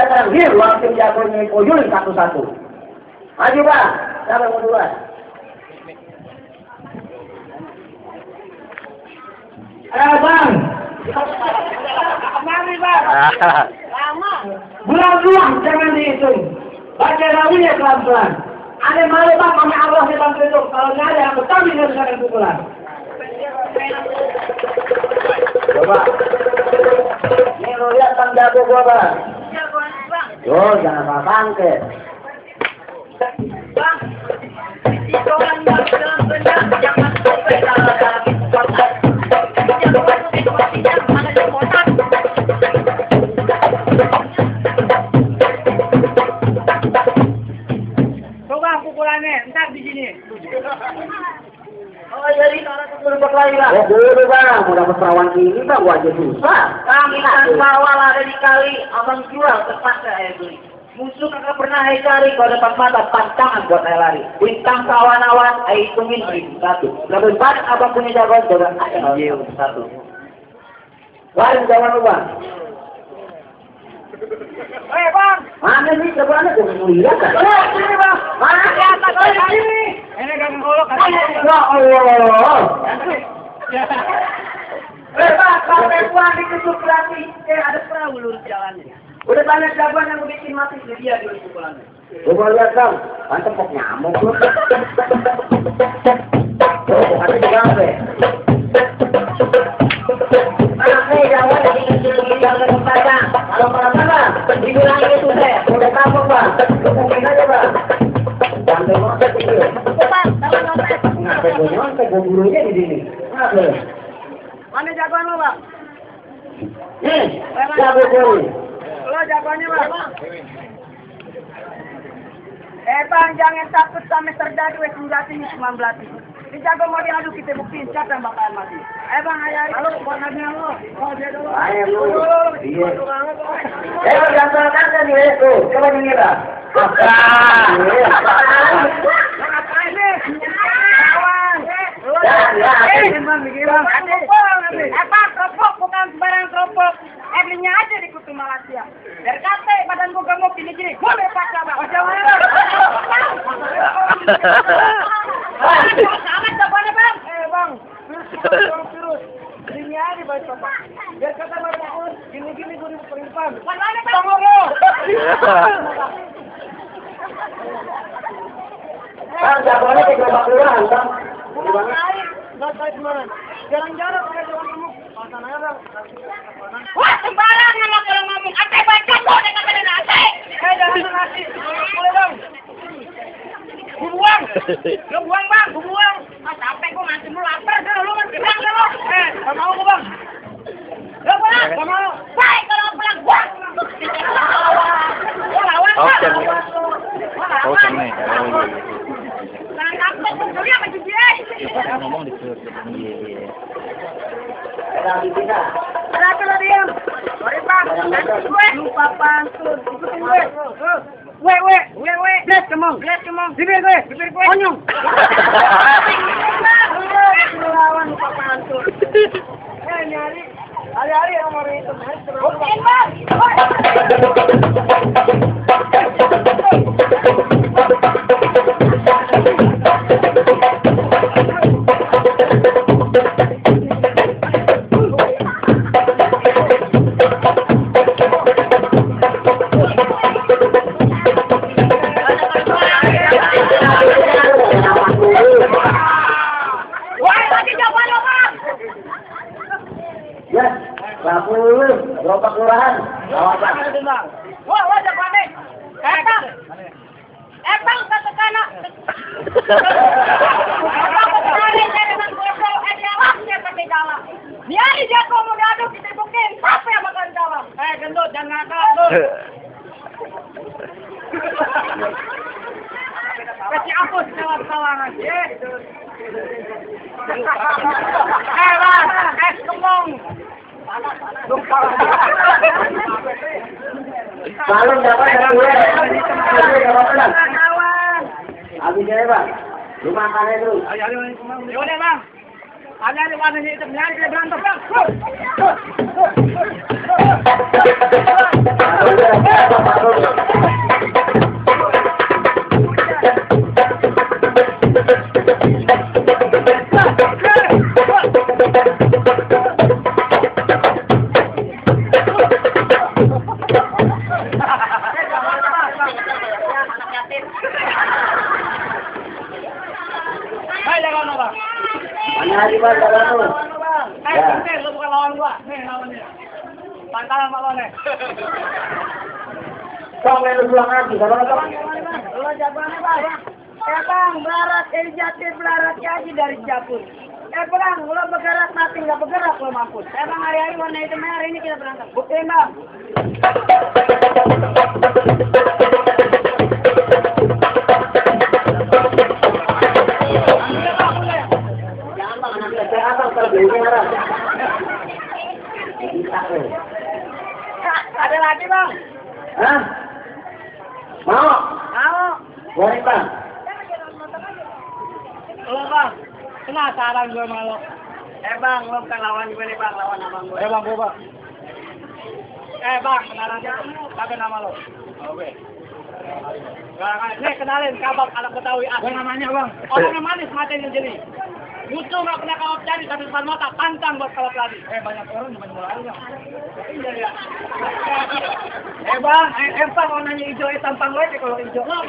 terakhir waktu jagonya Koyul satu-satu. Maju Bang, siapa yang mau duluan? Bang. Mari Bang. Lama. Bulan-bulan jangan dihitung. Baca lagunya pelan-pelan. Ada malu Bang, sama Allah di bantu itu. Kalau nggak ada, aku tahu dia bisa pukulan. Coba. Ini lo lihat Bang jago gua Bang. Jagoan Bang. Oh, jangan apa-apaan ke. Bang. Jagoan dalam benar jangan sampai dalam kotak. Jagoan situasi yang mana di kotak. Coba pukulannya, entar di sini. Oh jadi orang itu berkelahi lah. Oh dulu Bang, udah perawan ini Bang, gua aja susah. Kami kan bawal ada di kali, abang jual terpaksa saya beli. Musuh kakak pernah saya cari, kalau depan mata pantangan buat saya lari. Bintang kawan-kawan, saya hitungin 1. Lebih banyak abang punya jagoan, coba ayo 1. Lari jagoan lu Bang. Bang, Mana nih jagoannya, gua mau lihat kan? sini Bang, mana di atas ini? Ini gak ngolok kan? Ya Allah. Bang, sampai pulang ditusuk lagi, ada perahu lurus jalannya. Udah banyak jagoan yang bikin mati dia dulu pukulannya. Gua lihat Bang, kan tepok nyamuk lu. Oh, bukan juga apa ya? Jagoan lagi kecil-kecil jangan kepala. Kalau kepala, dibilangin itu saya, udah kapok Bang. Mungkin aja Bang. Jangan nyontek itu. Bang, tahu nyontek. Kenapa gue nyontek? Gue burunya di sini. Kenapa? Mana jagoan lo Bang? Nih, jago gue. Lo jagoannya Bang. Bang, jangan takut sama terjadi senjatanya cuma belati. Ini jago mau diadu kita buktiin siapa yang bakalan mati. Bang, ayo. Halo, warnanya lo. Oh, dia dulu. Ayo lu. Iya. Jangan kan nih itu. Coba dingira. Ngapain nih? Kawan. Bang, keropok bukan sembarang keropok. Belinya aja di Kutu Malaysia. Biar kate badan gua gemuk gini-gini. Gua lepas sama. Oh, jangan. Amat jawabannya Bang. Bang. Virus. Belinya aja baca Pak. Biar kata badan gini-gini gua diperimpan. Mana Bang lo? Bang, jagoannya kayak gerobak kelurahan, Bang. Bukan air. Nggak tahu gimana. Jarang-jarang pakai jawaban kamu. Pasananya Bang. Wah, sembarangan lo kalau ngomong. Ate baca kok dengan badan ate. Jangan ngasih. Boleh Bang. Buang. Lu buang Bang, buang. Capek gua ngasih lu lapar dah lu kan bilang dah lu. Enggak mau gua Bang. Lu pulang, enggak mau. Baik kalau pulang buang. Gua lawan Bang. Oke nih. Jangan takut, pencuri apa juga? Ngomong disuruh. Iya. Lagi bisa. Berapa lo diam? Sorry Bang, gue lupa pantun. Ikutin gue. Bless kemong. Bibir gue. Konyong. Lawan lupa pantun. Nyari. Hari-hari yang mau itu. Oke Bang. Gerobak kelurahan. Kawasan. Wah, jagoannya. Bang, satu kana. Biar dia mau diaduk kita bukin. Siapa yang bakal jawab? Gendut, jangan ngakak. Kasih hapus kawan-kawan. Bang, kemong. Balon dapat dari gue. Habisnya ya Bang. Lu makannya dulu. Ayo deh Bang. Ada warnanya itu nyari kita berantem Bang. Nyari bang, lawan lu. Nih, lu bukan lawan gua. Nih lawannya. Pantalan sama lawannya. Kau main lu pulang lagi, sama kawan. Lu jagoannya bang. Bang, belarat jati belarat aja dari Japur. Bang, lu bergerak mati nggak bergerak lu mampus. Bang, hari-hari warna hitam hari ini kita berangkat. Buktiin bang. Jangan bang, anak saya abang kalau beli marah. Ada lagi bang. Hah? Mau? Mau. Boleh bang. Lo bang, penasaran gue sama lo. Bang, lo bukan lawan gue nih bang, lawan abang gue. Bang, gue bang. Bang, kenalan aja. Apa nama lo? Oke. Nih, kenalin, kabak anak Betawi. Apa namanya bang? Orang yang manis matanya jadi. Musuh nggak pernah kalap jadi, tapi depan mata pantang buat kalap lagi. Banyak orang cuma mulai bang. Iya ya. Bang, empang warnanya hijau, tampang gue kalau hijau. Bang,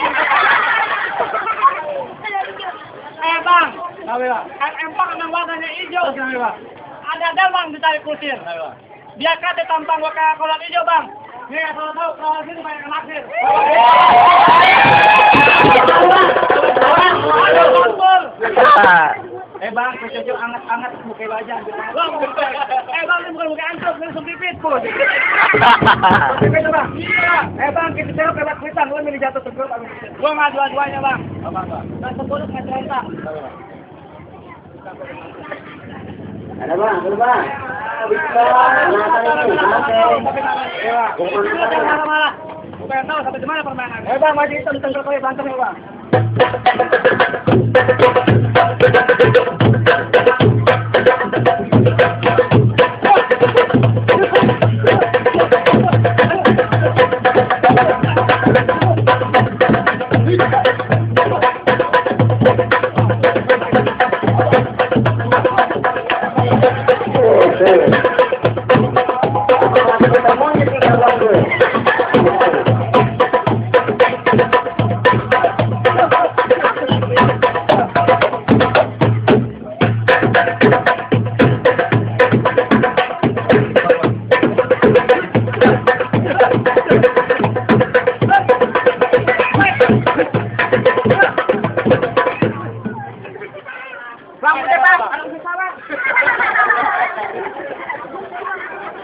empang emang warnanya hijau. Ada damang ditarik kusir. Dia kata tampang gua kayak kolam hijau bang. Nih, kalau tahu kalau sini banyak yang naksir. Bang, kecoco anget-anget buka wajah. Bang, ini bukan buka antuk, ini langsung pipit pun. Pipit bang. Bang, kita taruh ke bak kuitan, lu milih jatuh tegur. Gua nggak dua-duanya bang. Apa? Dan terburuk nggak cerita. Ada bang, ada bang. Bisa. Malah. Bukan tahu sampai di mana permainan. Bang, maju hitam tengkel kau banteng ya bang.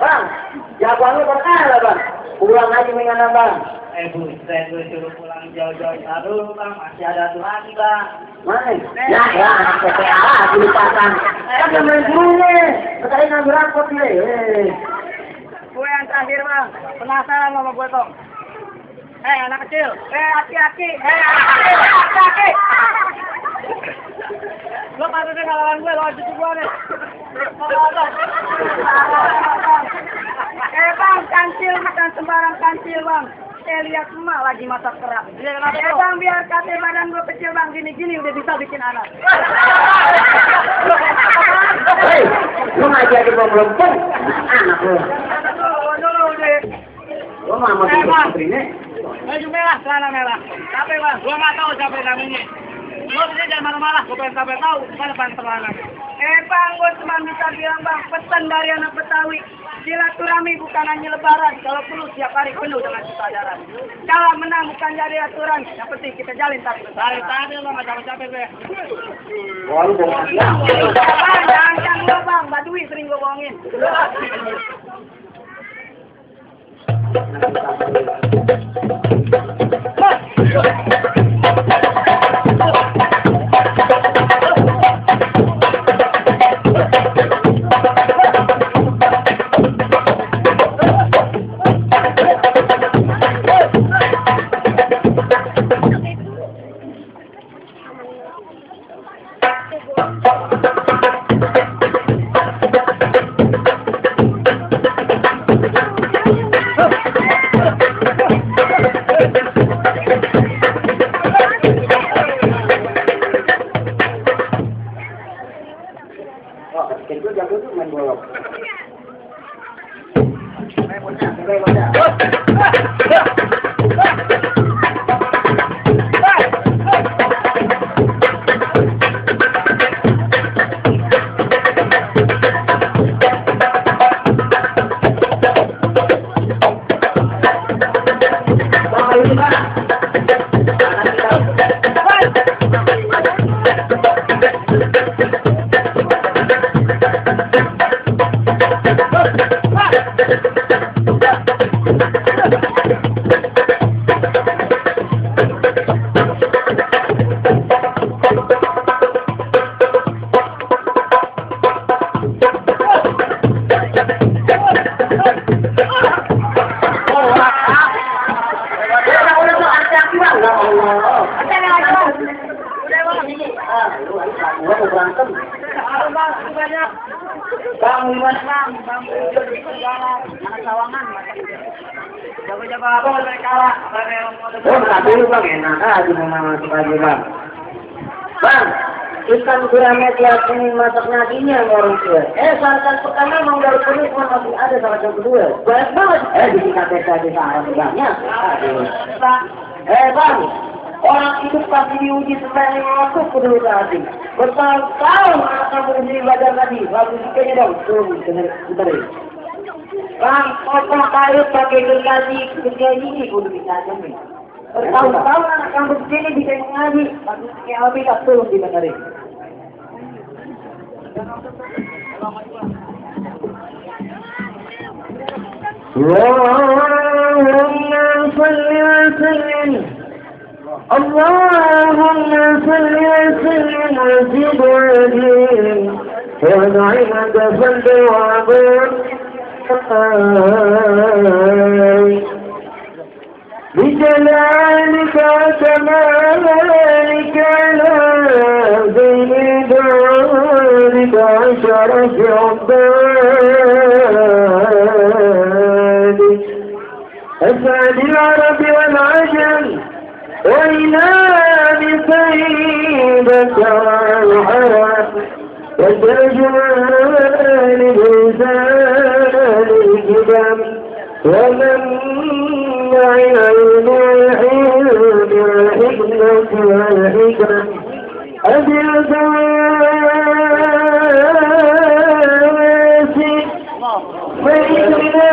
Bang, jagoannya berkala bang. Pulang aja dengan bang. Buset, gue suruh pulang jauh-jauh dulu bang, masih ada tuh lagi bang. Mana? Ya, anak PPA lagi dipasang. Kan yang main gurunya. Sekarang ngambil rapot nih. Gue yang terakhir bang, penasaran sama gue Tom. Anak kecil, aki-aki, aki-aki. Lo patutnya ngalawan gue, lo aja gue nih. Bang, kancil bukan sembarang kancil bang. Saya lihat emak lagi masak kerak. Bang, biar kata badan gue kecil bang, gini-gini udah bisa bikin anak. Hei, lu ngaji aja belum pun. Anak lu. Dulu deh. Lu mau bikin putrinya? Baju merah, celana merah. Capek bang, gua nggak tahu siapa namanya. Lo bisa jangan marah-marah, gua pengen sampai tahu mana pan celana. Bang, gua cuma bisa bilang bang, pesan dari anak Betawi. Silaturahmi bukan hanya lebaran, kalau perlu setiap hari penuh dengan kesadaran. Kalah menang bukan jadi aturan, yang penting kita jalin tapi tadi lo nggak capek-capek gue. Wah, lu bohong ya. Jangan lo bang, Badui sering gua bohongin. Lu gua mau berantem. Bang, banyak. Bang, gimana Bang, anak sawangan. Jago-jago apa udah kalah. tapi lu bang enak aja memang masuk aja bang. Bang, ikan gurame tiap ini masak naginya orang tua. Sarapan pertama mau dari kulit masih ada sarapan kedua. Banyak banget. Disikat aja sarapan banyak. Bang, orang hidup pasti diuji sampai waktu kudu hati. Bertahun-tahun anak kamu sendiri belajar tadi. Bagus sikanya dong. Bentar ya. Bang, kotak kayu pakai gergaji ini kudu bisa aja nih. Bertahun-tahun anak kamu sendiri bisa ngaji. Bagus sikanya lebih tak turun di benar ya. اللهم صل وسلم وزد وزيد ونعمك فلد وعبد بجلالك وكمالك على بين دارك عشرة عبادك أسعد العرب والعجم وإلى بطيبة والعرب وترجمان لسان الكتاب ومن معي الوحيد والحكمة والحكم أبي الفواس فإننا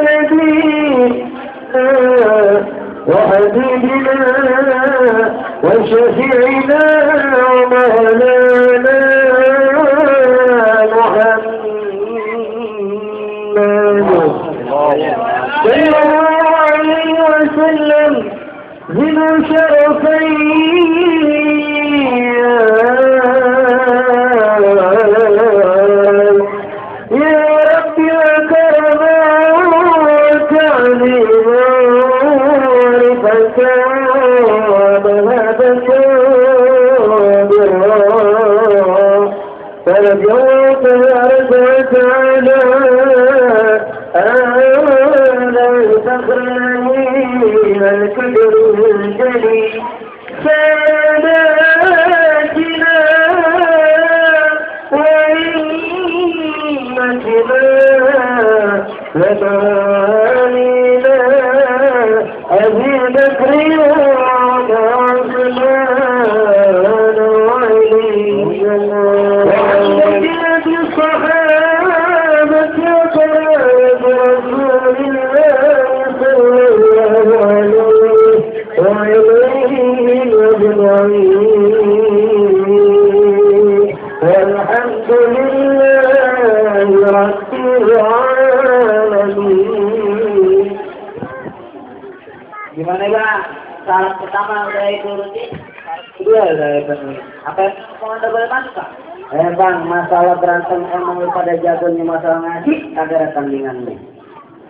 نبينا وحبيبنا وشفيعنا ومولانا محمد صلى الله عليه وسلم ذو شرفين يا رب وكرما وتعليما فرجوك أرجعك على الفخرين الكبر الجليل ساداتنا وإمتنا ومالنا أبي بكر وعثمان وعلي وعلى الصحابة وصحابة رسول الله صلى الله عليه وعليهم أجمعين والحمد لله رب العالمين. Gimana Bang? Salam pertama udah ikutin? Kedua udah ikutin. Apa yang mau Anda boleh masuk Pak? Bang, masalah berantem emang pada jagonya masalah ngaji, ada tandingannya.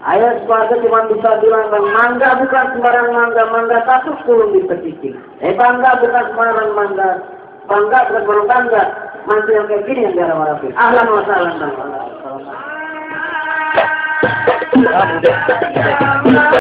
Ayo keluarga cuma bisa bilang Bang, mangga bukan sembarang mangga satu kulung dipecikin. Bangga bukan sembarang mangga, bangga bukan sembarang bangga. Mantu yang kayak gini yang biara warafin. Ahlan wa sahlan Bang.